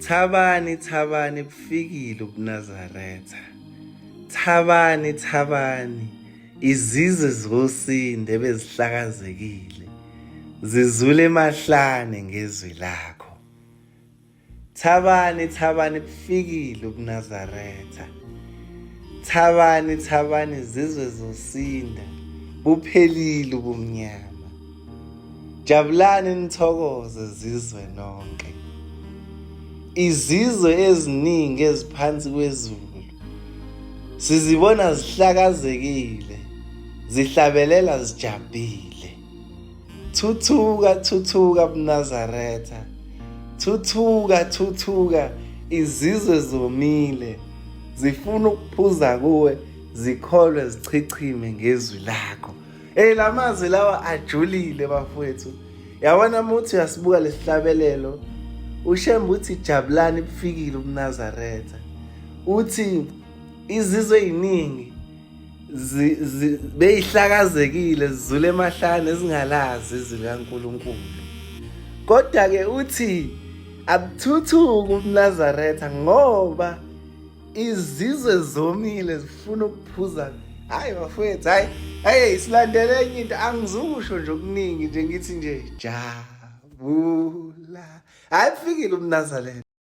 Thabani, thabani, bufikile ubuNazaretha. Thabani, thabani, izizwe zosinde ebezihlakazekile zizule emahlane ngezwi lakho. Thabani, thabani, bufikile ubuNazaretha. Thabani, thabani, izizwe zosinda buphelile ubumnyama. Jabulani nithokoze zizwe nonke. Izizwe eziningi eziphansi kwezulu sizibona zihlakazekile, zihlabelela zijabhile. Thuthuka, thuthuka buNazaretha. Thuthuka, thuthuka izizwe zomile. Zifuna ukuphuza kuwe, zikholwe zichichime ngezwi lakho. Hey lamazwi lawa ajulile bafowethu. Yabona muthi uyasibuka lesihlabelelo uShembe uthi jabulani bufikile ubuNazaretha. Uthi izizwe eziningi beyihlakazekile zizule emahlane zingalazi izwi likaNkulunkulu. Kodwa ke uthi abuthuthuki ubuNazaretha ngoba izizwe zomile zifuna ukuphuza hayi bafowethu hayi hey silandele enye into angizukusho nje okuningi nje ngithi nje jabula hayi kufikile umnazaretha.